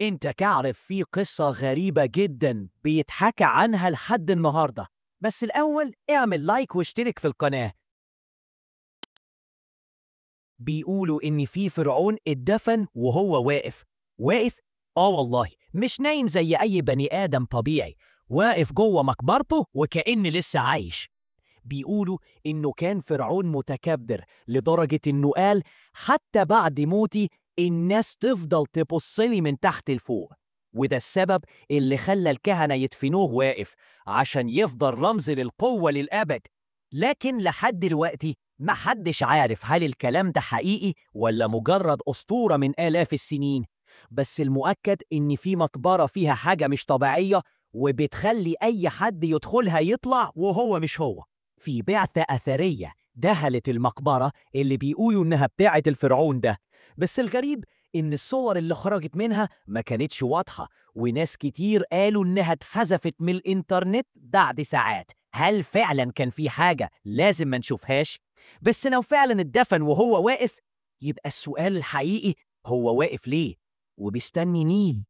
انت تعرف في قصة غريبة جدا بيتحكى عنها لحد النهاردة، بس الأول اعمل لايك واشترك في القناة. بيقولوا إن في فرعون اتدفن وهو واقف. واقف؟ آه والله، مش نايم زي أي بني آدم طبيعي، واقف جوه مقبرته وكأن لسه عايش. بيقولوا إنه كان فرعون متكبر لدرجة إنه قال حتى بعد موتي الناس تفضل تبصلي من تحت لفوق، وده السبب اللي خلى الكهنة يدفنوه واقف عشان يفضل رمز للقوة للأبد. لكن لحد دلوقتي محدش عارف هل الكلام ده حقيقي ولا مجرد أسطورة من آلاف السنين. بس المؤكد إن في مقبرة فيها حاجة مش طبيعية وبتخلي أي حد يدخلها يطلع وهو مش هو. في بعثة أثرية دخلت المقبرة اللي بيقولوا إنها بتاعة الفرعون ده، بس الغريب إن الصور اللي خرجت منها ما كانتش واضحة، وناس كتير قالوا إنها اتحذفت من الإنترنت بعد ساعات. هل فعلاً كان في حاجة لازم ما نشوفهاش؟ بس لو فعلاً اتدفن وهو واقف، يبقى السؤال الحقيقي هو واقف ليه؟ وبيستني مين؟